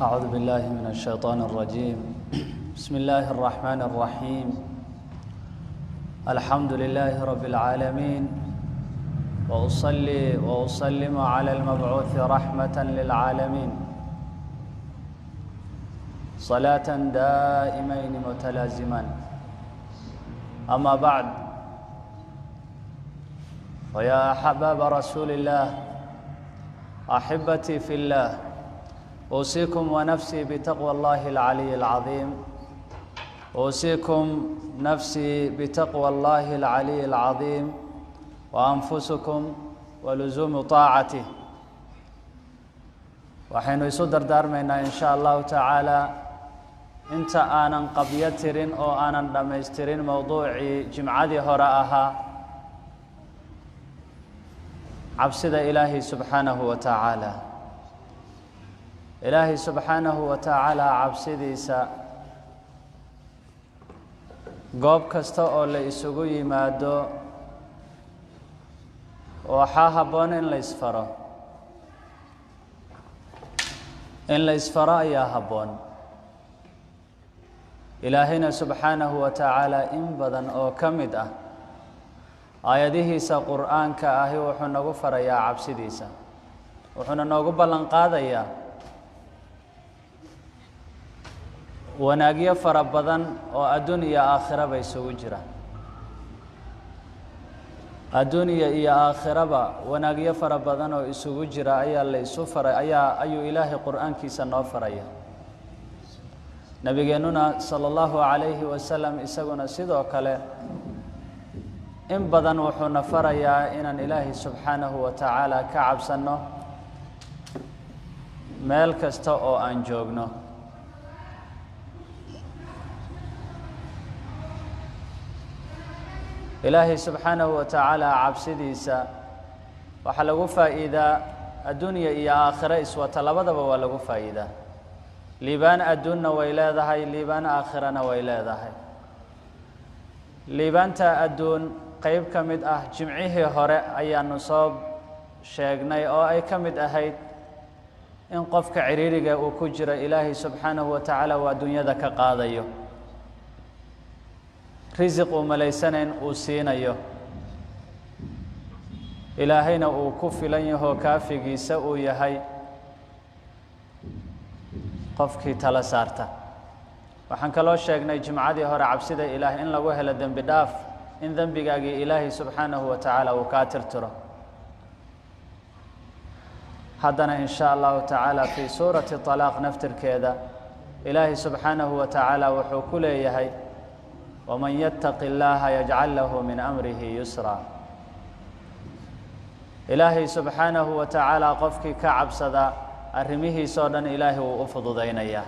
أعوذ بالله من الشيطان الرجيم. بسم الله الرحمن الرحيم. الحمد لله رب العالمين، وأصلي وأسلم على المبعوث رحمة للعالمين، صلاة دائمين متلازمان. أما بعد، فيا أحباب رسول الله، أحبتي في الله، أوصيكم ونفسي بتقوى الله العلي العظيم. أوصيكم نفسي بتقوى الله العلي العظيم وأنفسكم ولزوم طاعته. Waxaynu isu dardaarmaynaa, in sha Allahu tacaala, inta aanan qabyo tirin oo aanan dhammaystirin mowduucii jimcadii hore ahaa, cabsida Ilaahay subxaanahu wa tacaala. Ilaahay subxaanahu wa tacaala cabsidiisa goob kasta oo la isugu yimaado waxaa habboon in la isfaro, in la isfaro ayaa habboon. Ilaahayna subxaanahu wa tacaala in badan oo ka mid ah aayadihiisa Qur'aanka ahi wuxuu nagu farayaa cabsidiisa, wuxuuna noogu ballan qaadayaa wanaagyo fara badan oo adduun iyo aakhiraba isugu jira. Adduunya iyo aakhiraba wanaagyo fara badan oo isugu jira ayaa la isu faray, ayaa ayuu Ilaahay Qur'aankiisa noo faraya. Nabigeennuna sala Allahu calayhi wasalam isaguna sidoo kale in badan wuxuuna farayaa inaan Ilaahay subxaanahu wa tacaala ka cabsanno meel kasta oo aan joogno. Ilaahay subxaanahu wa tacaala cabsidiisa waxaa lagu faa'iidaa adduunya iyo aakhiro iswata, labadaba waa lagu faa'iidaa. Liibaan adduunna way leedahay, liibaan aakhirana way leedahay. Liibaanta adduun qeyb ka mid ah jimcihii hore ayaanu soo sheegnay, oo ay ka mid ahayd in qofka ciriiriga uu ku jiro Ilaahay subxaanahu wa tacaala uu adduunyada ka qaadayo, risiq uu malaysanayn uu siinayo, Ilaahayna uu ku filan yahoo kaafigiisa uu yahay qofkii tala saarta. Waxaan kaloo sheegnay jimcadii hore cabsida Ilaah in lagu helo dembi dhaaf, in dembigaagii Ilaahay subxaanahu wa tacaala uu kaa tirtiro. Haddana, in sha Allahu tacaala, fii suurati Talaaq naftirkeeda Ilaahay subxaanahu wa tacaala wuxuu ku leeyahay: waman yattaqi illaaha yajcal lahu min amrihi yusra. Ilaahay subxaanahu wa tacaala qofkii ka cabsada arrimihiisoo dhan Ilaahay wuu u fududaynayaa.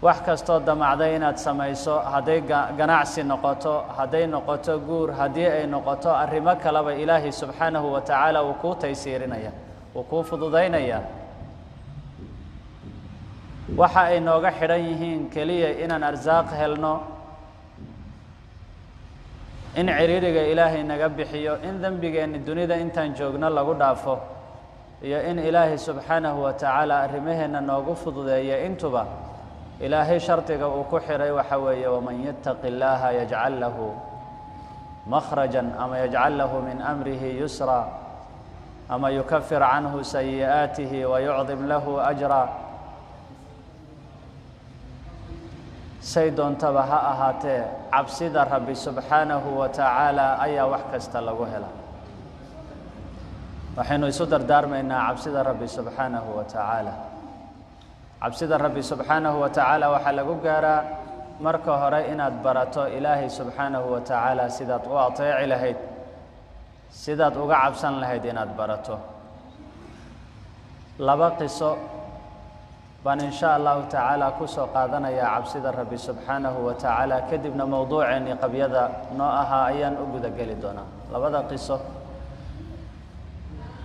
Wax kastoo damacday inaad samayso, hadday ganacsi noqoto, hadday noqoto guur, haddii ay noqoto arrimo kaleba, Ilaahay subxaanahu wa tacaala wuu kuu taysiirinaya, wuu kuu fududaynaya. Waxa ay nooga xidhan yihiin keliya inaan arsaaq helno, in ciriiriga Ilaahay naga bixiyo, in dembigeenni dunida intaan joogno lagu dhaafo, iyo in Ilaahay subxaanahu wa tacaala arrimaheenna noogu fududeeya, intuba Ilaahay shardiga uu ku xidhay waxa weeye: waman yattaqi illaaha yajcal lahu makhrajan, ama yajcal lahu min amrihi yusra, ama yukafir canhu sayi'aatihi wayucdim lahu ajra. Say doontaba ha ahaatee, cabsida Rabbi subxaanahu wa tacaala ayaa wax kasta lagu hela. Waxaynu isu dardaarmaynaa cabsida Rabbi subxaanahu wa tacaala. Cabsida Rabbi subxaanahu wa tacaala waxaa lagu gaaraa marka hore inaad barato Ilaahay subxaanahu wa tacaala sidaad u ateeci lahayd, sidaad uga cabsan lahayd inaad barato. Laba qiso baan in sha Allahu tacaala kusoo qaadanayaa cabsida Rabbi subxaanahu wa tacaala, kadibna mowduuceennii qabyada noo ahaa ayaan u gudageli doonaa. Labada qiso,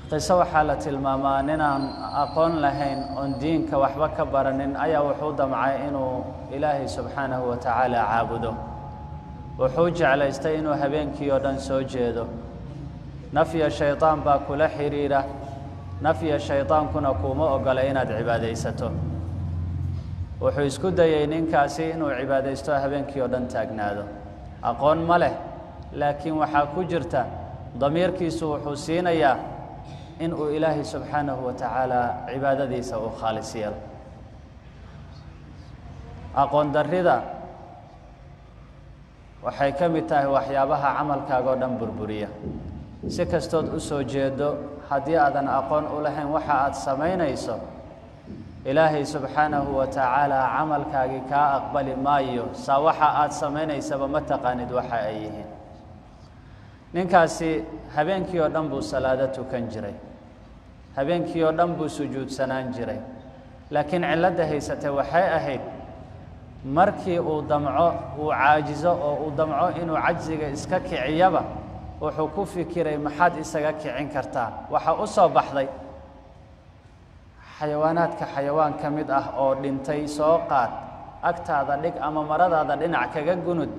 qiso waxaa la tilmaamaa ninaan aqoon lahayn oon diinka waxba ka baranin ayaa wuxuu damcay inuu Ilaahay subxaanahu wa tacaala caabudo. Wuxuu jeclaystay inuu habeenkii oo dhan soo jeedo. Nafya shaydaan baa kula xiriira. Naf iyo shaydaankuna kuuma ogola inaad cibaadaysato. Wuxuu isku dayey ninkaasi inuu cibaadaysto, habeenkii oo dhan taagnaado. Aqoon ma leh, laakiin waxaa ku jirta damiirkiisu wuxuu siinayaa in uu Ilaahay subxaanahu wa tacaala cibaadadiisa uu khaalis yeelo. Aqoon darrida waxay ka mid tahay waxyaabaha camalkaaga oo dhan burburiya. Si kastood u soo jeedo, haddii aadan aqoon u lahayn waxa aad samaynayso, Ilaahay subxaanahu wa tacaala camalkaagii kaa aqbali maayo. Saa waxa aad samaynaysaba ma taqaanid waxa ay yihiin. Ninkaasi habeenkii oo dhan buu salaado tukan jiray, habeenkii oo dhan buu sujuudsanaan jiray, laakiin cilladda haysatay waxay ahayd markii uu damco, uu caajizo oo uu damco inuu cajziga iska kiciyaba, wuxuu ku fikiray, maxaad isaga kicin kartaa? Waxaa u soo baxday xayawaanaadka xayawaan ka mid ah oo dhintay soo qaad, agtaada dhig ama maradaada dhinac kaga gunud.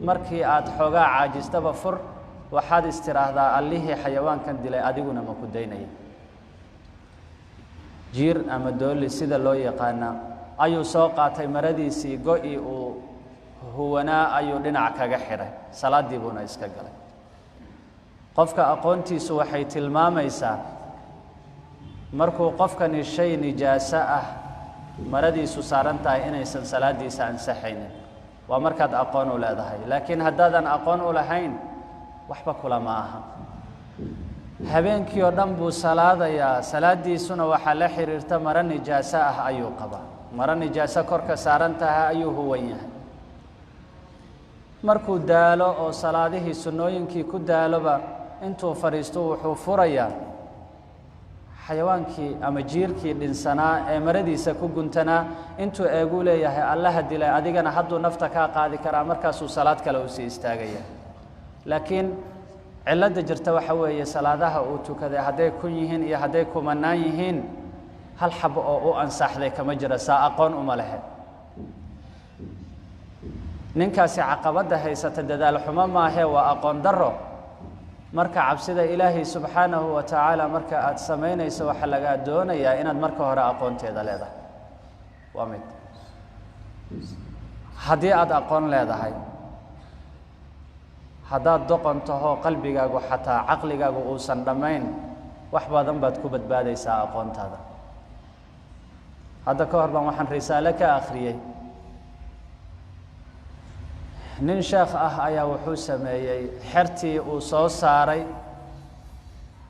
Markii aad xoogaa caajistaba fur, waxaad istiraahdaa, allihii xayawaankan dilay adiguna ma ku daynaya? Jiir ama dooli sida loo yaqaana ayuu soo qaatay, maradiisii go-i uu huwanaa ayuu dhinac kaga xidhay, salaaddii buuna iska galay. Qofka aqoontiisu waxay tilmaamaysaa markuu qofkani shay nijaaso ah maradiisu saaran tahay inaysan salaaddiisa ansaxaynin. Waa markaad aqoon u leedahay, laakiin haddaadan aqoon u lahayn, waxba kulama aha. Habeenkii oo dhan buu salaadayaa, salaaddiisuna waxaa la xiriirta maro nijaaso ah ayuu qabaa, maro nijaaso korka saaran tahay ayuu huwan yahay. Markuu daalo oo salaadihii sunnooyinkii ku daaloba, intuu fadhiisto wuxuu furayaa xayawaankii ama jiirkii dhinsanaa ee maradiisa ku guntanaa. Intuu eeguu leeyahay, allaha dilay adigana hadduu nafta kaa qaadi karaa. Markaasuu salaad kale usii istaagaya. Laakiin cilladda jirta waxa weeye, salaadaha uu tukaday hadday kun yihiin iyo hadday kumanaan yihiin, hal xabo oo u ansaxday kama jira. Saa aqoon uma lehe. Ninkaasi caqabadda haysata dadaal xumo maahee, waa aqoon darro. Marka cabsida Ilaahay subxaanahu wa tacaala marka aada samaynayso, waxaa lagaa doonayaa inaad marka hore aqoonteeda leedahay. Waa mid. Haddii aada aqoon leedahay, haddaad doqon tahoo qalbigaagu xataa caqligaagu uusan dhammayn, wax badan baad ku badbaadaysaa aqoontaada. Hadda ka hor baan waxaan risaalo ka akhriyey nin sheekh ah ayaa wuxuu sameeyey xertii uu soo saaray.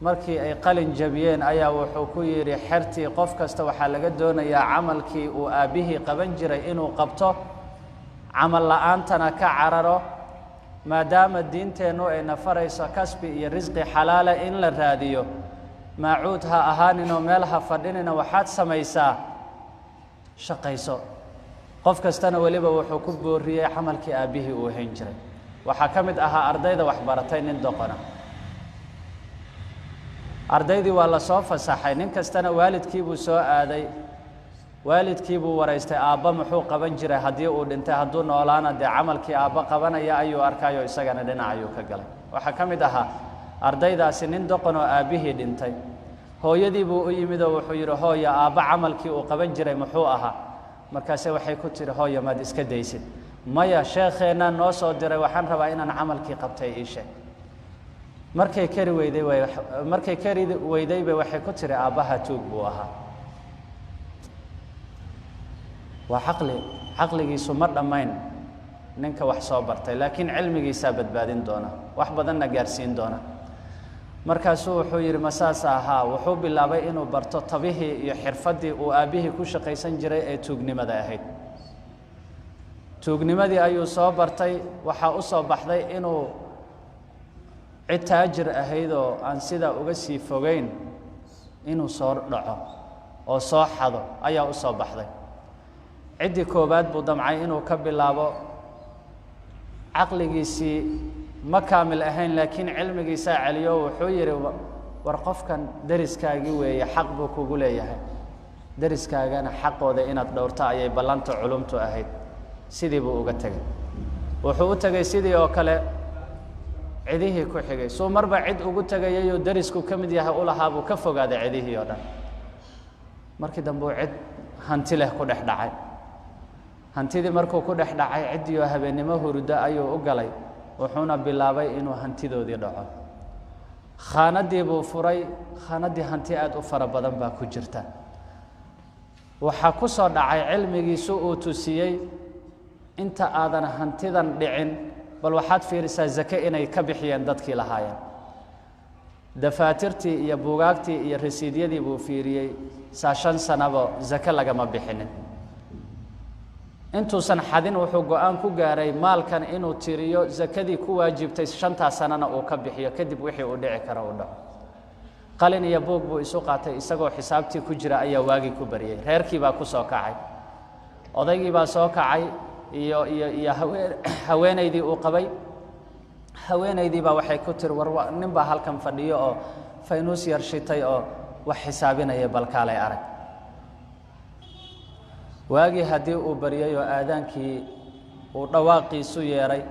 Markii ay qalin jabiyeen ayaa wuxuu ku yidhi xertii, qof kasta waxaa laga doonayaa camalkii uu aabbihii qaban jiray inuu qabto, camal la-aantana ka cararo, maadaama diinteennu ay nafarayso kasbi iyo risqi xalaala in la raadiyo. Maacuud ha ahaaninoo meel ha fadhinina, waxaad samaysaa shaqayso. Qof kastana weliba wuxuu ku booriyey camalkii aabbihii uu hayn jiray. Waxaa ka mid ahaa ardayda waxbaratay nin doqona. Ardaydii waa la soo fasaxay, nin kastana waalidkiibuu soo aaday, waalidkiibuu waraystay, aabba muxuu qaban jiray haddii uu dhintay, hadduu noolaana dee camalkii aabba qabanaya ayuu arkayo, isagana dhinac ayuu ka galay. Waxaa ka mid ahaa ardaydaasi nin doqon oo aabbihii dhintay. Hooyadii buu u yimid oo wuxuu yidhi, hooya, aabba camalkii uu qaban jiray muxuu ahaa? Markaase waxay ku tihi, hooya, maad iska daysid? Maya, sheekheennaa noo soo diray, waxaan rabaa inaan camalkii qabtay ii sheeg. Markay kari weyday way markay kari weydayba waxay ku tiri, aabbaha tuug buu ahaa. Waa caqli, caqligiisu ma dhammayn ninka wax soo bartay, laakiin cilmigiisaa badbaadin doona, wax badanna gaarsiin doona. Markaasuu wuxuu yidhi, ma saas ahaa? Wuxuu bilaabay inuu barto tabihii iyo xirfaddii uu aabbihii ku shaqaysan jiray ee tuugnimada ahayd. Tuugnimadii ayuu soo bartay. Waxaa u soo baxday inuu cid taajir ahaydoo aan sidaa uga sii fogeyn inuu soo dhaco oo soo xado ayaa u soo baxday. Ciddii koowaad buu damcay inuu ka bilaabo. Caqligiisii ma kaamil ahayn, laakiin cilmigiisaa celiyo. Wuxuu yidhi, war qofkan deriskaagii weeye, xaq buu kugu leeyahay, deriskaagana xaqooda inaad dhowrto ayay ballanta culumtu ahayd. Sidii buu uga tegey. Wuxuu u tegey sidii oo kale. Cidihii ku xigay suu marba cid ugu tegayayoo derisku ka mid yahay u lahaa buu ka fogaaday cidihii oo dhan. Markii dambe uu cid hanti leh ku dhex dhacay. Hantidii markuu ku dhex dhacay, ciddii oo habeennimo huruddo ayuu u galay, wuxuuna bilaabay inuu hantidoodii dhaco. Khaanaddii buu furay, khaanaddii hanti aada u fara badan baa ku jirta. Waxaa ku soo dhacay cilmigiisu uu tusiyey, inta aadan hantidan dhicin bal waxaad fiirisaa zake inay ka bixiyeen dadkii lahaayeen. Dafaatirtii iyo buugaagtii iyo rasiidyadii buu fiiriyey, saa 5 sanaba zake lagama bixinin. Intuusan xadin wuxuu go-aan ku gaaray maalkan inuu tiriyo, zakadii ku waajibtay 5taa sanana uu ka bixiyo, kadib wixii uu dhici karo uu dhaco. Qalin iyo buug buu isu qaatay, isagoo xisaabtii ku jira ayaa waagii ku baryey. Reerkii baa ku soo kacay, odaygii baa soo kacay iyo haweenaydii uu qabay. Haweenaydii baa waxay ku tiri, war nin baa halkan fadhiyo oo faynuus yar shitay oo wax xisaabinaya, balkaalay arag. Waagii haddii uu baryay oo aadaankii uu dhawaaqiisu yeedhay,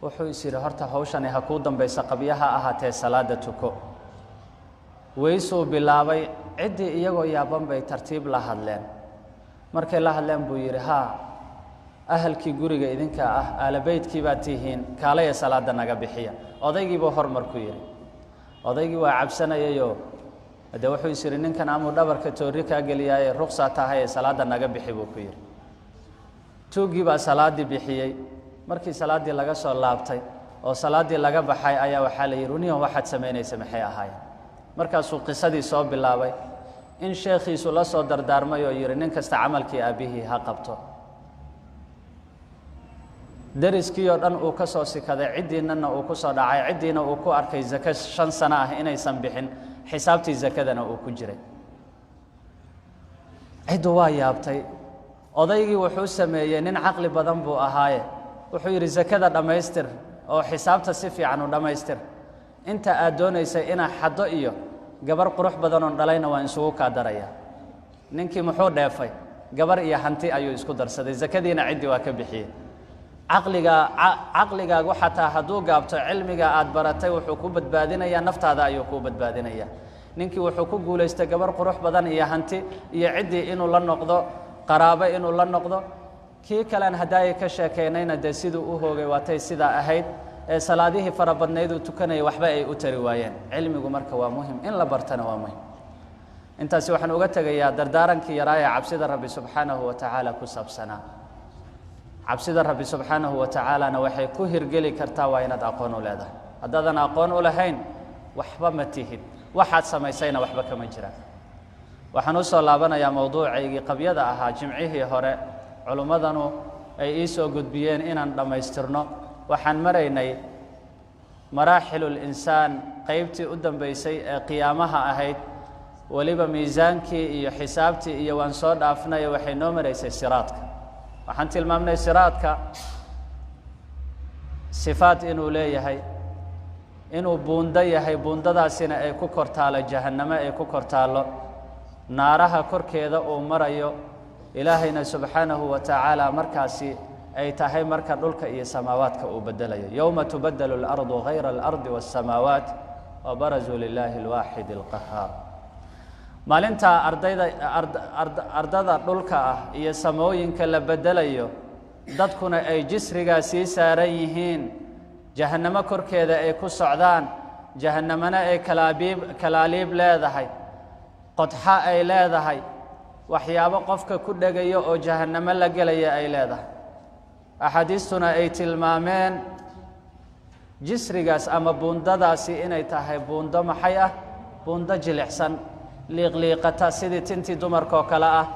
wuxuu is yidhi, horta hawshani ha kuu dambaysa, qabyo ha ahaatee salaadda tuko. Weysuu bilaabay. Ciddii iyagoo yaaban bay tartiib la hadleen. Markay la hadleen buu yidhi, haa, ahalkii guriga idinka ah, aalabeydkii baad tihiin, kaalaya salaadda naga bixiya. Odaygii buu hormar ku yidhi. Odaygii waa cabsanayayoo dee wuxuu is yidhi, ninkan amuu dhabarka toorri kaa geliyaaye, ruqsaa tahay ee salaadda naga bixi buu ku yidhi. Tuuggii baa salaaddii bixiyey. Markii salaaddii laga soo laabtay oo salaaddii laga baxay ayaa waxaa la yidhi, niyan waxaad samaynaysa maxay ahaayeen? Markaasuu qisadii soo bilaabay in sheekhiisu la soo dardaarmay oo yidhi, nin kasta camalkii aabbihii ha qabto. Deriskii oo dhan uu ka soo sikaday, ciddiinana uu ku soo dhacay, ciddiina uu ku arkay zake 5 sano ah inaysan bixin, xisaabtii zakadana uu ku jiray. Ciddu waa yaabtay. Odaygii wuxuu sameeyey, nin caqli badan buu ahaaye, wuxuu yidhi, zakada dhammaystir oo xisaabta si fiican u dhammaystir, inta aad doonaysay inaa xaddo iyo gabar qurux badanoon dhalayna waan isugu kaa daraya. Ninkii muxuu dheefay? Gabar iyo hanti ayuu isku darsaday, zakadiina ciddii waa ka bixiyey. Caqliga, caqligaagu xataa hadduu gaabto, cilmiga aad baratay wuxuu ku badbaadinayaa naftaada ayuu kuu badbaadinayaa. Ninkii wuxuu ku guulaystay gabar qurux badan iyo hanti iyo ciddii inuu la noqdo qaraabo, inuu la noqdo. Kii kalen haddaayay ka sheekaynayna dee siduu u hoogay waatay sidaa ahayd ee salaadihii fara badnayd uu tukanayay waxba ay u tari waayeen. Cilmigu marka waa muhim, in la bartana waa muhim. Intaasi waxaan uga tegayaa dardaarankii yaraa ee cabsida Rabbi subxaanahu wa tacaala ku saabsanaa. Cabsida Rabbi subxaanahu wa tacaalana waxay ku hirgeli kartaa waa inaad aqoon u leedahay. Haddaadan aqoon u lahayn, waxba ma tihid, waxaad samaysayna waxba kama jiraan. Waxaan u soo laabanayaa mowduucaygii qabyada ahaa jimcihii hore, culummadanu ay ii soo gudbiyeen inaan dhammaystirno. Waxaan maraynay maraaxilul insaan, qaybtii u dambaysay ee qiyaamaha ahayd. Weliba miisaankii iyo xisaabtii iyo waan soo dhaafnay, waxay noo maraysay siraadka. Waxaan tilmaamnay siraadka sifaat inuu leeyahay, inuu buundo yahay, buundadaasina ay ku kor taalo jahannamo, ay ku kor taallo naaraha korkeeda uu marayo. Ilaahayna subxaanahu wa tacaala markaasi ay tahay marka dhulka iyo samaawaadka uu bedelayo, yowma tubadalu alardu gayra alardi waاsamaawaat wabarazuu lilaahi alwaaxid alqahaar. Maalinta ardayda ardada dhulka ah iyo samooyinka la bedelayo, dadkuna ay jisrigaa sii saaran yihiin, jahannamo korkeeda ay ku socdaan, jahannamana ay kalaabiib kalaaliib leedahay, qodxa ay leedahay, waxyaabo qofka ku dhegayo oo jahannamo la gelaya ay leedahay. Axaadiistuna ay tilmaameen jisrigaas ama buundadaasi inay tahay buundo maxay ah? Buundo jilicsan, liiqliiqata sidii tintii dumarkaoo kale ah,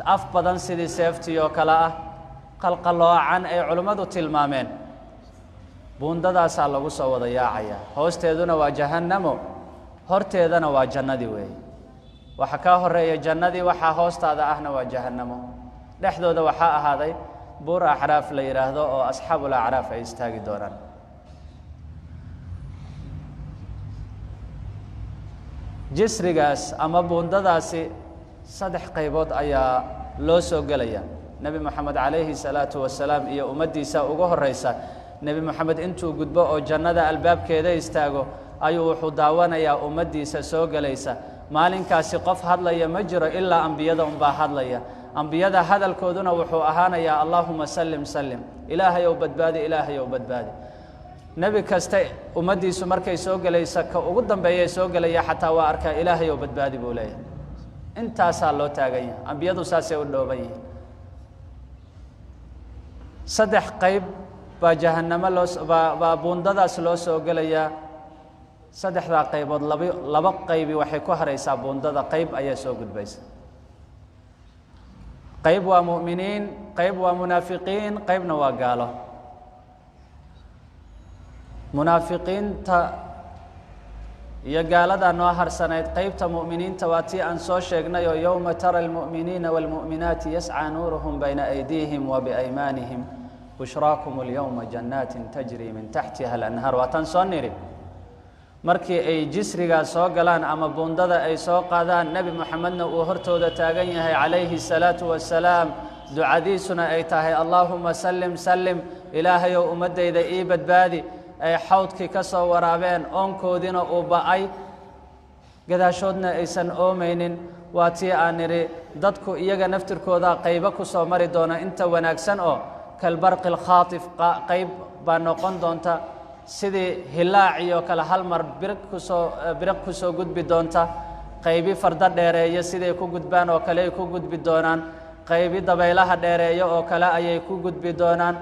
af badan sidii seeftii oo kale ah, qalqaloocan ay culimmadu tilmaameen. Buundadaasaa lagu soo wada yaacaya, hoosteeduna waa jahannamo, horteedana waa jannadii weeye. Waxa kaa horeeya jannadii, waxaa hoostaada ahna waa jahannamo. Dhexdooda waxaa ahaaday buur Acraaf la yidhaahdo oo asxaabul acraaf ay istaagi doonaan. Jisrigaas ama buundadaasi 3 qaybood ayaa loo soo gelaya. Nebi Moxamed calayhi salaatu wasalaam iyo ummaddiisa ugu horeysa Nebi Moxamed intuu gudbo oo jannada albaabkeeda istaago ayuu wuxuu daawanayaa ummaddiisa soo gelaysa. Maalinkaasi qof hadlaya ma jiro ilaa ambiyada unbaa hadlaya. Ambiyada hadalkooduna wuxuu ahaanayaa allaahuma sallim sallim, Ilaahay ow badbaadi, Ilaahay ow badbaadi. Nebi kasta ummaddiisu markay soo gelaysa, ka ugu dambeeyay soo gelaya xataa waa arkaa, Ilaahay ow badbaadi buu leeyahay. Intaasaa loo taagan yahay, ambiyadu saasay u dhooban yihiin. Saddex qayb baa jahannamo loo baa buundadaas loo soo gelayaa. Saddexdaa qaybood laba qaybi waxay ku haraysaa buundada, qayb ayaa soo gudbaysa. Qayb waa mu'miniin, qayb waa munaafiqiin, qaybna waa gaalo. Munaafiqiinta iyo gaalada noo harsanayd. Qaybta mu'miniinta waa tii aan soo sheegnay oo yowma tara almu'miniina wاlmu'minaati yascىa nuuruhum bayna aydiihim wa biaymaanihim bushraakum اlyowma jannaatin tajri min taxtiha alanhaar. Waa tan soo niri, markii ay jisrigaa soo galaan ama buundada ay soo qaadaan, Nebi Moxamedna uu hortooda taagan yahay calayhi الsalaatu wasalaam, ducadiisuna ay tahay allaahuma sallim sallim, Ilaahayow ummaddayda ii badbaadi, ay xawdkii ka soo waraabeen, oonkoodiina uu ba'ay, gadaashoodna aysan oomaynin. Waa tii aan nidhi dadku iyaga naftirkooda qaybo ku soo mari doona, inta wanaagsan oo kalbarqi alkhaatif qayb baa noqon doonta, sidii hilaaciyo kale hal mar biriq kusoo biriq kusoo gudbi doonta. Qaybi fardo dheereeya siday ku gudbaan oo kale ay ku gudbi doonaan, qaybi dabaylaha dheereeya oo kale ayay ku gudbi doonaan,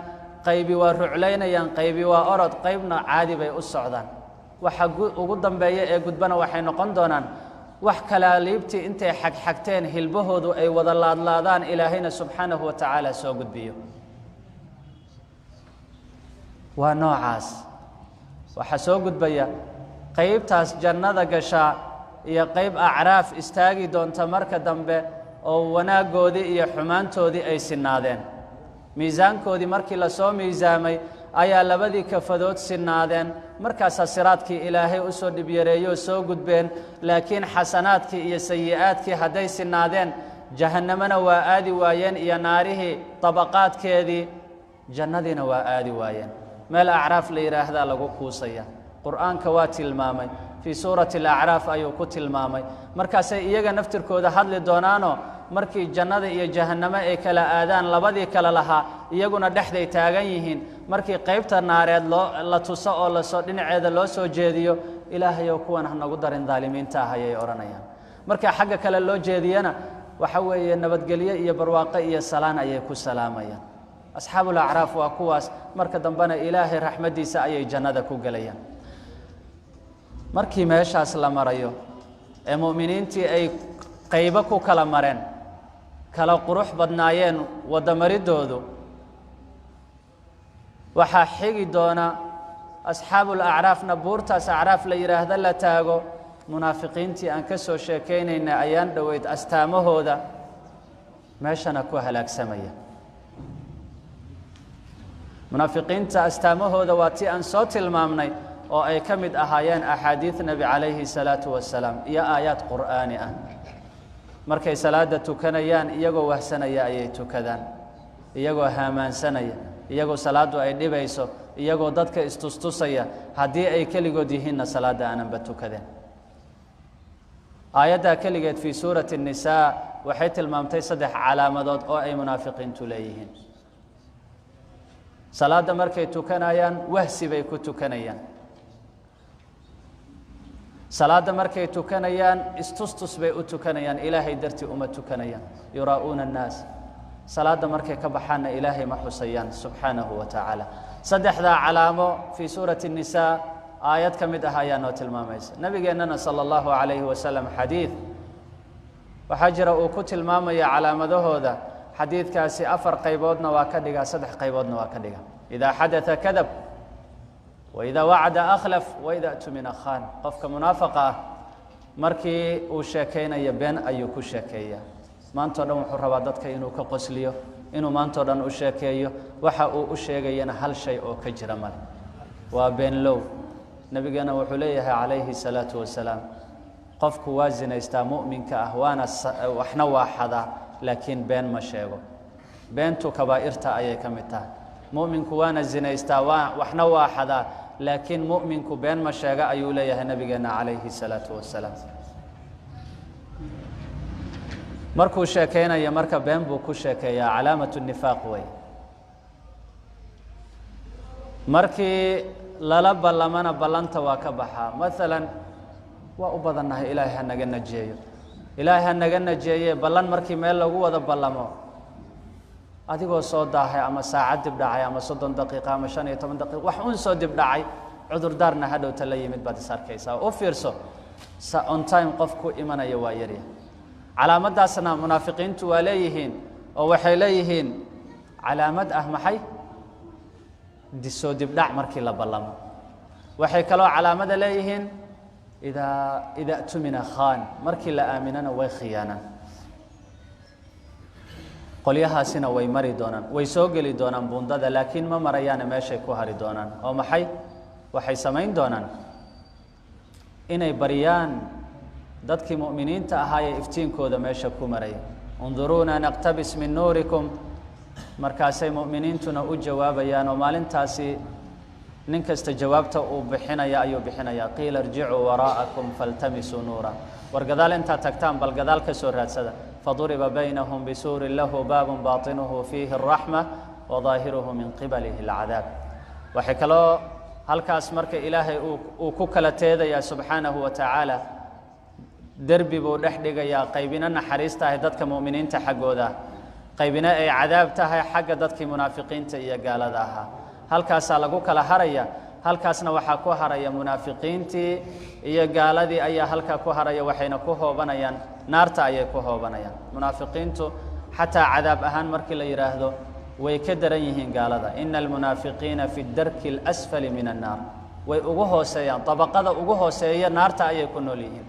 qaybi waa ruclaynayaan, qaybi waa orod, qaybna caadi bay u socdaan. Waxa ugu dambeeya ee gudbana waxay noqon doonaan wax kalaaliibtii intay xagxagteen hilbahoodu ay wada laadlaadaan, Ilaahayna subxaanahu wa tacaala soo gudbiyo. Waa noocaas waxaa soo gudbaya qaybtaas jannada gashaa iyo qayb Acraaf istaagi doonta marka dambe oo wanaaggoodii iyo xumaantoodii ay sinaadeen. Miisaankoodii markii lasoo miisaamay ayaa labadii kafadood sinaadeen, markaasaa siraadkii Ilaahay u soo dhibyareeyoo soo gudbeen. Laakiin xasanaadkii iyo sayi'aadkii hadday sinaadeen, jahannamana waa aadi waayeen iyo naarihii dabaqaadkeedii, jannadiina waa aadi waayeen. Meel Acraaf la yidhaahdaa lagu kuusaya. Qur'aanka waa tilmaamay, fii suurati Alacraaf ayuu ku tilmaamay. Markaasay iyaga naftirkooda hadli doonaanoo markii jannada iyo jahannamo ay kala aadaan, labadii kale lahaa iyaguna dhexday taagan yihiin. Markii qaybta naareed loo la tuso oo lasoo dhinaceeda loo soo jeediyo, Ilaahayow kuwan ha nagu darin daalimiinta ah ayay odhanayaan. Marka xagga kale loo jeediyana, waxa weeye nabadgelyo iyo barwaaqo iyo salaan ayay ku salaamayaan. Asxaabul Acraaf waa kuwaas. Marka dambena Ilaahay raxmaddiisa ayay jannada ku gelayaan. Markii meeshaas la marayo ee mu'miniintii ay qaybo ku kala mareen, kala qurux badnaayeen waddamaridoodu, waxaa xigi doona asxaabul Acraafna buurtaas Acraaf la yidhaahdo la taago. Munaafiqiintii aan ka soo sheekaynayna ayaan dhoweyd astaamahooda meeshana ku halaagsamaya. Munaafiqiinta astaamahooda waa tii aan soo tilmaamnay oo ay ka mid ahaayeen axaadiid Nebi calayhi salaatu wasalaam iyo aayaad qur'aani ah. Markay salaada tukanayaan, iyagoo wahsanaya ayay tukadaan, iyagoo haamaansanaya, iyagoo salaaddu ay dhibayso, iyagoo dadka istustusaya. Haddii ay keligood yihiinna salaadda aananba tukadeen. Aayaddaa keligeed fii suurati الnisaa waxay tilmaamtay saddex calaamadood oo ay munaafiqiintu leeyihiin. Salaadda markay tukanayaan, wahsi bay ku tukanayaan. Salaadda markay tukanayaan, istustus bay u tukanayaan, Ilaahay dartii uma tukanayaan, yuraa'uuna annaas. Salaadda markay ka baxaanna, Ilaahay ma xusayaan subxaanahu wa tacaala. Saddexdaa calaamo fii suurati الnisaa aayad ka mid ah ayaa noo tilmaamaysa. Nabigeennana sala allahu calayhi wasalam xadiid waxaa jira uu ku tilmaamaya calaamadahooda. Xadiidkaasi afar qayboodna waa ka dhigaa, saddex qayboodna waa ka dhiga. Idaa xadatha kadab, waidaa wacada akhlaf, waida tumina khaan. Qofka munaafaqa ah markii uu sheekaynayo, been ayuu ku sheekeeyaa. Maantao dhan wuxuu rabaa dadka inuu ka qosliyo, inuu maantao dhan u sheekeeyo. Waxa uu u sheegayana hal shay oo ka jira male, waa beenlow. Nabigeena wuxuu leeyahay calayhi salaatu wasalaam, qofku waa zinaystaa mu'minka ah, waana waxna waa xadaa, laakiin been ma sheego. Beentu kabaa'irta ayay ka mid tahay. Mu'minku waana zinaystaa, waa waxna waa xadaa, laakiin mu'minku been ma sheega, ayuu leeyahay nabigeenna calayhi salaatu wasalaam. Markuu sheekeynaya marka been buu ku sheekeeyaa, calaamatu nifaaq wey. Markii lala ballamana ballanta waa ka baxaa. Maalan, waa u badannahay, Ilaahay ha naga najeeyo, Ilaahay ha naga najeeye. Ballan markii meel lagu wada ballamo, adigoo soo daahay ama saacad dib dhacay ama 30 daqiiqa ama 15 daqiiqa, wax un soo dib dhacay, cudurdaarna hadhowta la yimid baad is arkaysaa. U fiirso, on time qof ku imanaya waa yarya. Calaamaddaasna munaafiqiintu waa leeyihiin, oo waxay leeyihiin calaamad ah maxay? Disoo dibdhac markii la ballamo. Waxay kaloo calaamada leeyihiin idaa tumina khaan, markii la aaminana way khiyaanaan. Qolyahaasina way mari doonaan, way soo geli doonaan buundada, laakiin ma marayaane, meeshay ku hari doonaan. Oo maxay waxay samayn doonaan? Inay baryaan dadkii mu'miniinta ahaa ee iftiinkooda meesha ku maraya: "Unduruuna naqtabis min nuurikum." Markaasay mu'miniintuna u jawaabayaan, oo maalintaasi nin kasta jawaabta uu bixinaya ayuu bixinaya: "Qiila irjicuu waraa'akum faltamisuu nuura." War gadaal intaad tagtaan bal gadaal ka soo raadsada. Faduriba baynahum bisuurin lahu baabun baatinuhu fiihi araxma wadaahiruhu min qibalihi alcadaab. Waxay kaloo halkaas marka Ilaahay uu ku kala teedayaa subxaanahu wa tacaala, derbi buu dhex dhigayaa, qaybina naxariis tahay dadka mu'miniinta xaggooda, qaybina ay cadaab tahay xagga dadkii munaafiqiinta iyo gaalada ahaa. Halkaasaa lagu kala haraya. Halkaasna waxaa ku haraya munaafiqiintii iyo gaaladii ayaa halkaa ku haraya, waxayna ku hoobanayaan naarta ayay ku hoobanayaan. Munaafiqiintu xataa cadaab ahaan markii la yidhaahdo way ka daran yihiin gaalada. Ina almunaafiqiina fi darki اlasfali min annaar, way ugu hooseeyaan, dabaqada ugu hooseeya naarta ayay ku nool yihiin.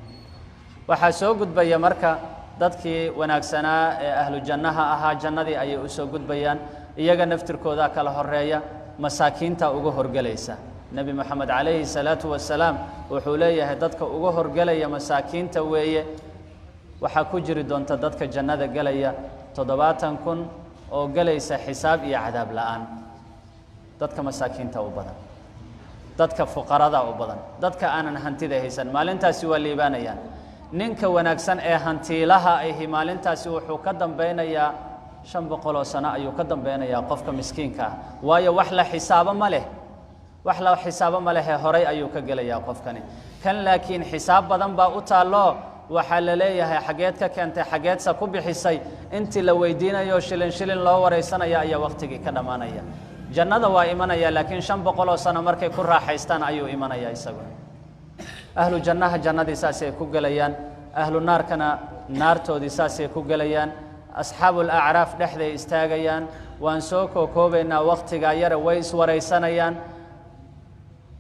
Waxaa soo gudbaya marka dadkii wanaagsanaa ee ahlu jannaha ahaa, jannadii ayay usoo gudbayaan. Iyaga naftirkoodaa kala horeeya, masaakiinta uga horgelaysa. Nebi Moxamed calayhi salaatu wasalaam wuxuu leeyahay dadka uga horgelaya masaakiinta weeye. Waxaa ku jiri doonta dadka jannada gelaya 70,000 oo gelaysa xisaab iyo cadaab la'aan. Dadka masaakiinta u badan, dadka fuqarada u badan, dadka aanan hantida haysan, maalintaasi waa liibaanayaan. Ninka wanaagsan ee hantiilaha ahi maalintaasi wuxuu ka dambeynayaa 500 oo sano ayuu ka dambeynayaa qofka miskiinka ah, waayo wax la xisaabo ma leh, wax la xisaabo ma lehe, horay ayuu ka gelayaa qofkani kan. Laakiin xisaab badan baa u taallo. Waxaa la leeyahay: "Xageed ka keentay? Xageedsa ku bixisay?" Intii la weydiinayo, shilin shilin loo wareysanaya, ayaa waqtigii ka dhammaanaya. Jannada waa imanaya, laakiin 500 oo sano markay ku raaxaystaan ayuu imanaya isaguna. Ahlu jannaha jannadii saasay ku gelayaan, ahlu naarkana naartoodii saasay ku gelayaan. Asxaabu alacraaf dhexday istaagayaan. Waan soo kookoobaynaa waqtigaa yare. Way iswaraysanayaan,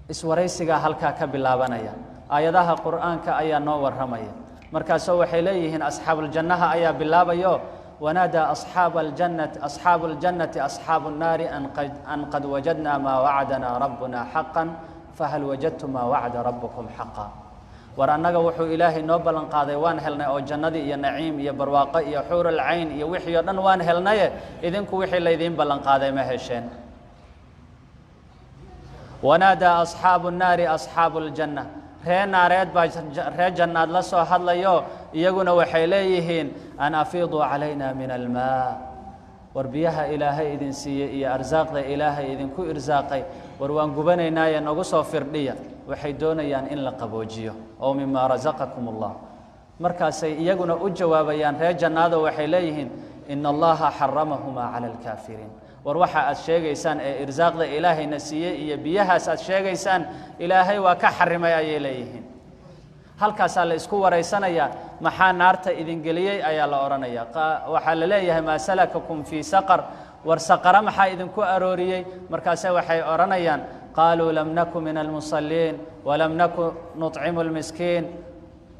iswaraysigaa halkaa ka bilaabanaya. Aayadaha Qur'aanka ayaa noo warramaya. Markaasoo waxay leeyihiin, asxaabuuljannaha ayaa bilaabayo: "Wanaadaa asxaaba aljannati asxaabu aljannati asxaabu nnaari an qad wajadnaa maa wacadanaa rabbuna xaqan, fahal wajadtum maa wacada rabbukum xaqa?" War annaga wuxuu Ilaahay noo ballan qaaday waan helnay, oo jannadii iyo naciim iyo barwaaqo iyo xuur alcayn iyo wixii oo dhan waan helnaye, idinku wixii laydiin ballan qaaday ma hesheen? "Wanaadaa asxaabu nnaari asxaabu aljanna." Ree naareed baa ree jannaad la soo hadlayo. Iyaguna waxay leeyihiin: "An afiiduu calayna min almaa." War biyaha Ilaahay idin siiyey iyo arsaaqda Ilaahay idinku irsaaqay, war waan gubanaynaaye nagu soo firdhiya. Waxay doonayaan in la qaboojiyo oo "mima rasaqakum Allah". Markaasay iyaguna u jawaabayaan reer jannaado, waxay leeyihiin: "Ina Allaha xaramahumaa cala alkaafiriin." War waxa aad sheegaysaan ee irsaaqda Ilaahayna siiyey iyo biyahaas aad sheegaysaan, Ilaahay waa ka xarimay, ayay leeyihiin. Halkaasaa la isku waraysanayaa. "Maxaa naarta idin geliyey?" ayaa la odhanaya. Waxaa la leeyahay: "Maa salakakum fii saqar?" War saqara maxaa idinku arooriyey? Markaase waxay odhanayaan: "Qaaluu lam naku min almusaliin, walam naku nuطcimu almiskiin,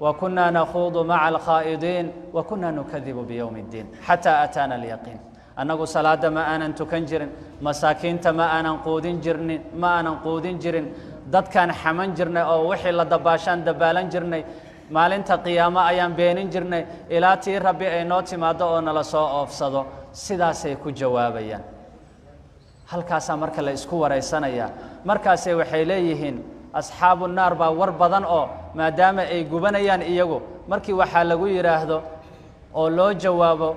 وكنا نخوض مع الخائضين، وكنا نكذب بيوم الدين حتى أتانا اليقين." Annagu salaada ma aanan tukan jirin, masaakiinta ma aanan quudin jirnin, ma aanan quudin jirin, dadkaan xaman jirnay oo wixii la dabaashaan dabaalan jirnay, maalinta qiyaamo ayaan beenin jirnay ilaa tii Rabbi ay noo timaado oo nala soo oofsado. Sidaasay ku jawaabayaan. Halkaasaa marka la isku waraysanayaa. Markaase waxay leeyihiin asxaabu naar baa war badan, oo maadaama ay gubanayaan iyagu, markii waxaa lagu yidhaahdo oo loo jawaabo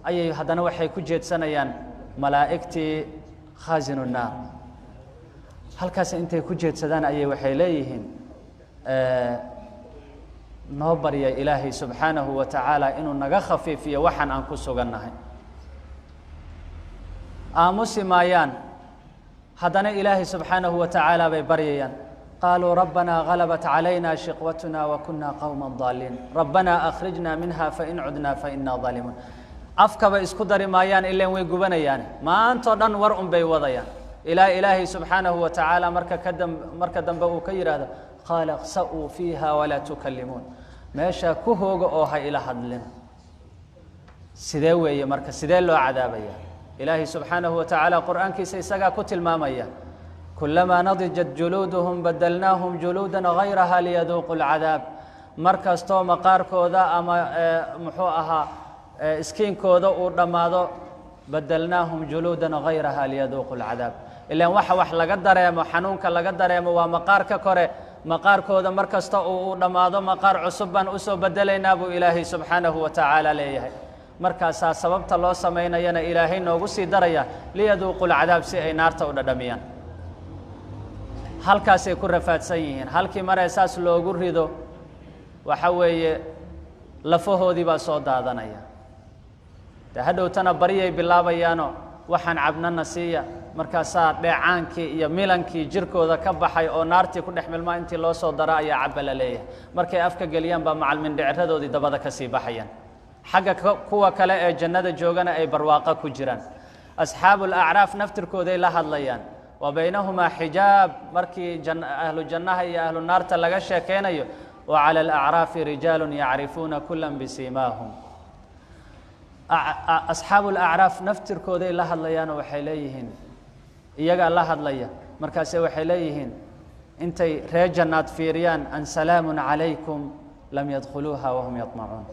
ayay haddana waxay ku jeedsanayaan malaa'igtii khaasinu naar. Halkaas intay ku jeedsadaan ayay waxay leeyihiin, noo barya Ilaahay subxaanahu wa tacaala inuu naga khafiifiyo waxaan aan ku sugannahay. Aamusi maayaan, haddana Ilaahay subxaanahu wa tacaala bay baryayaan. Qaaluu rabbanaa galabat calayna shiqwatuna wa kunna qowma daaliin, rabbanaa akhrijna minha fain cudnaa fainaa daalimuun. Afkaba isku dari maayaan, ileen way gubanayaan. Maantao dhan war un bay wadayaan, ilaa Ilaahay subxaanahu wa tacaala marka ka dam marka dambe uu ka yidhaahdo, qaala ikhsa'uu fiiha walaa tukallimuun, meeshaa ku hooga oo ha ila hadlin. Sidee weeye marka? Sidee loo cadaabaya? Ilaahay subxaanahu wa tacaala Qur'aankiisa isagaa ku tilmaamaya: kulamaa nadijat juluuduhum badalnaahum juluudan gayraha liyaduuqu lcadaab. Mar kastoo maqaarkooda ama muxuu ahaa iskiinkooda uu dhammaado, badalnaahum juluudan gayraha liyaduuqu lcadaab. Ilaan waxa wax laga dareemo, xanuunka laga dareemo waa maqaarka kore. Maqaarkooda mar kasta uu dhammaado, maqaar cusub baan usoo bedelaynaa, buu Ilaahay subxaanahu wa tacaala leeyahay. Markaasaa sababta loo samaynayana Ilaahay noogu sii daraya: liyaduuqu lcadaab, si ay naarta u dhadhamiyaan. Halkaasay ku rafaadsan yihiin. Halkii maree saas loogu rido, waxa weeye lafahoodii baa soo daadanaya. De hadhowtana baryay bilaabayaano, waxaan cabnana siiya. Markaasaa dheecaankii iyo milankii jirkooda ka baxay oo naartii ku dhex milmaa intii loo soo dara ayaa cabba la leeyahay. Markay afka geliyaan baa macalmindhiciradoodii dabada ka sii baxayaan. Xagga kuwa kale ee jannada joogana ay barwaaqo ku jiraan. Asxaabu lacraaf naftirkooday la hadlayaan, wa baynahumaa xijaab. Markii ahlu jannaha iyo ahlu naarta laga sheekeynayo, wa cala alacraafi rijaalu yacrifuuna kula bisiimaahum. Asxaabu lacraaf naftirkooday la hadlayaanoo waxay leeyihiin, iyagaa la hadlaya. Markaase waxay leeyihiin, intay reer jannaad fiiriyaan, an salaamun calaykum lam yadkhuluuha wahum yaطmacuun.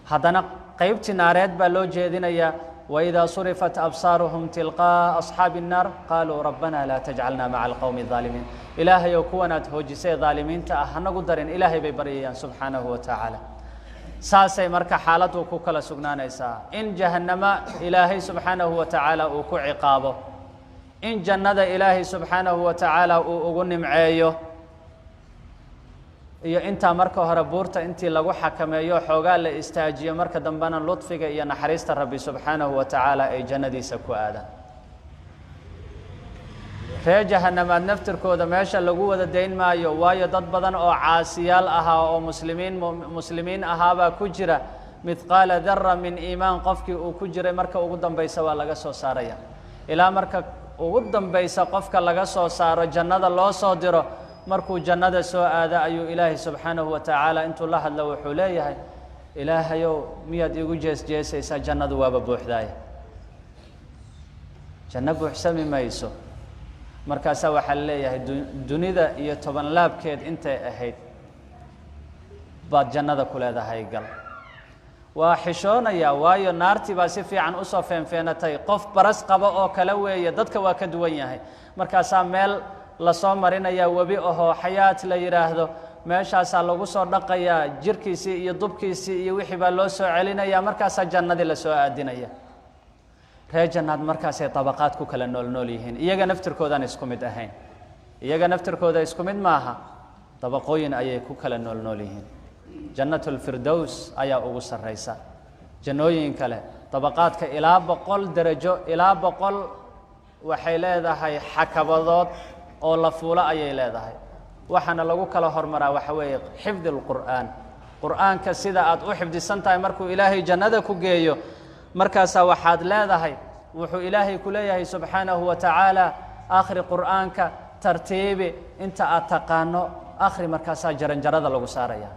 Haddana qeybtii naareed baa loo jeedinayaa: waidaa surifat absaaruhum tilqaa'a asxaabi الnaar qaaluu rabbana laa tajcalna maca alqowmi الظaalimiin. Ilaahayow, kuwanaad hoojisay dhaalimiinta ah hanagu darin. Ilaahay bay baryayaan subxaanahu wa tacaala. Saasay marka xaaladdu ku kala sugnaanaysaa: in jahannamo Ilaahay subxaanahu wa tacaala uu ku ciqaabo, in jannada Ilaahay subxaanahu wa tacaala uu ugu nimceeyo, iyo intaa marka hore buurta intii lagu xakameeyo, xoogaa la istaajiyo, marka dambena ludfiga iyo naxariista Rabbi subxaanahu wa tacaala ay jannadiisa ku aadaan. Reer jahanamaad naftirkooda meesha lagu wada dayn maayo, waayo dad badan oo caasiyaal ahaa oo muslimiin ahaabaa ku jira. Mithqaala dara min iimaan qofkii uu ku jiray, marka ugu dambaysa waa laga soo saaraya. Ilaa marka ugu dambaysa qofka laga soo saaro, jannada loo soo diro. Markuu jannada soo aado ayuu Ilaahay subxaanahu wa tacaala intuu la hadlo wuxuu leeyahay, Ilaahayow, miyaad iigu jees jeesaysaa? Jannadu waaba buuxdaaya, janno buuxsami mayso. Markaasaa waxaa la leeyahay, dunida iyo toban laabkeed intay ahayd baad jannada ku leedahay, gal. Waa xishoonayaa, waayo naartii baa si fiican usoo feenfeenatay. Qof baras qaba oo kale weeye, dadka waa ka duwan yahay. Markaasaa meel lasoo marinayaa webi ahoo Xayaat la yidhaahdo. Meeshaasaa lagu soo dhaqayaa jirkiisii iyo dubkiisii iyo wixii baa loo soo celinaya. Markaasaa jannadii lasoo aadinaya. Reer jannaad markaasay dabaqaad ku kala nool nool yihiin. Iyaga naftirkoodaan isku mid ahayn, iyaga naftirkooda isku mid maaha, dabaqooyin ayay ku kala nool nool yihiin. Jannatulfirdows ayaa ugu sarraysa jannooyin kale. Dabaqaadka ilaa 100 derajo, ilaa 100 waxay leedahay xakabadood oo la fuulo ayay leedahay. Waxaana lagu kala hormaraa waxa weeye xifdi lqur'aan. Qur'aanka sida aad u xifdisan tahay markuu Ilaahay jannada ku geeyo, markaasaa waxaad leedahay, wuxuu Ilaahay ku leeyahay subxaanahu wa tacaala, akhri Qur'aanka, tartiibi, inta aad taqaano akhri. Markaasaa jaranjarada lagu saaraya.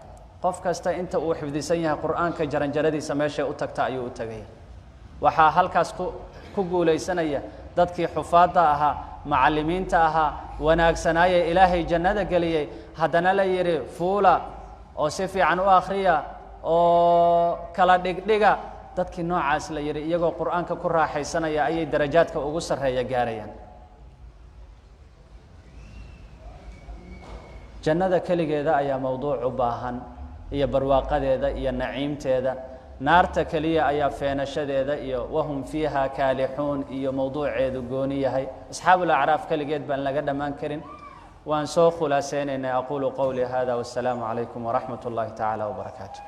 Qof kasta inta uu xifdisan yahay Qur'aanka, jaranjaradiisa meeshay u tagta ayuu u tegaya. Waxaa halkaas ku guulaysanaya dadkii xufaadda ahaa, macallimiinta ahaa, wanaagsanaayee Ilaahay jannada geliyey. Haddana la yidhi, fuula oo si fiican u akhriya oo kala dhigdhiga. Dadkii noocaas la yidhi iyagoo Qur'aanka ku raaxaysanaya ayay darajaadka ugu sarreeya gaarayaan. Jannada keligeeda ayaa mowduuc u baahan, iyo barwaaqadeeda iyo naciimteeda. Naarta keliya ayaa feenashadeeda iyo wahum fiiha kaalixuun iyo mowduuceedu gooni yahay. Asxaabul acraaf keligeed baan laga dhammaan karin. Waan soo khulaaseynaynaa. Aquulu qowlii hada wassalaamu calaykum waraxmat ullaahi tacaala wabarakaatu.